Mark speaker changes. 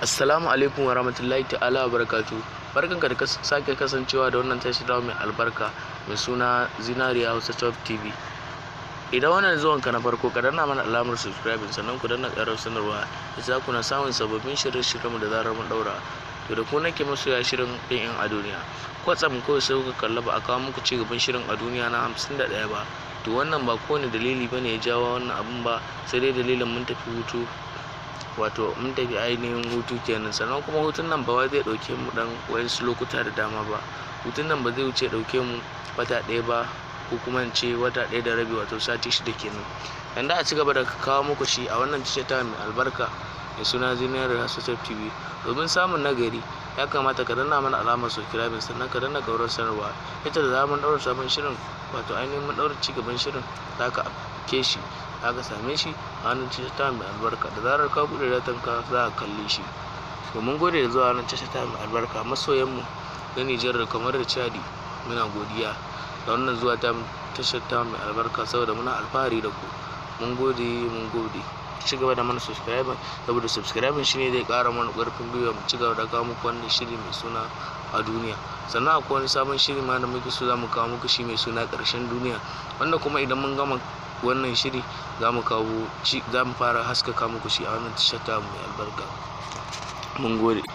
Speaker 1: Assalamu alaikum wa rahmatullahi ta'ala wa barakatu. Barkanka da sake kasancewa da wannan tashar mai albarka mai suna Zinariya Hausa Top TV. Idan wannan zuwan ka na farko, ka danna mana alamar subscribing, sannan ku danna ƙarar sanarwa da za ku na samun sababbin shirye-shiryenmu da zarar mun ɗaura. To, da ku nake, masoya shirin ɗin 'yan a duniya. Kwatsam kawai sai kuka kalla ba a kawo muku ci gaban shirin a duniya na 51 ba. To, wannan ba kowane dalili bane ya jawo wannan abun ba, sai dai dalilin mun tafi hutu, wato mun tafi ainihin hutu kenan. Sannan kuma hutun nan ba wai zai ɗauke mu ɗan wayansu lokuta da dama ba. Hutun nan ba zai wuce ɗauke mu wata ɗaya ba, ko kuma in ce wata ɗaya da rabi, wato sati 6 kenan. Dan da a ci gaba da kawo muku shi a wannan tashar ta mai albarka mai suna Zinariya Hausa Top TV. Domin samun nagari, ya kamata ka danna mana alamar subscribing, sannan ka danna ƙararrawar sanarwa ita da zarar mun ɗaura sabon shirin, wato ainihin mun ɗaura ci gaban shirin, za ka ke shi, za ka same shi a wannan tashar ta mai albarka. Da zarar ka buɗe datan ka, za ka kalle shi. To, mun gode da zuwa wannan tashar ta mai albarka. Masoyan mu na Nijar da kamar da Chadi, muna godiya da wannan zuwa ta tashar ta mai albarka, saboda muna alfahari da ku. Mun gode, mun gode. Ci gaba da mana subscribe, saboda subscribe shine zai ƙara mana ƙarfin gwiwa mu ci gaba da kawo muku wannan shiri mai suna a duniya. Sannan akwai wani sabon shiri ma da muke so za mu kawo muku shi, mai suna ƙarshen duniya, wanda kuma idan mun gama wannan shiri za mu kawo, za mu fara haskaka muku shi a wannan tashar ta mai albarka. Mun gode.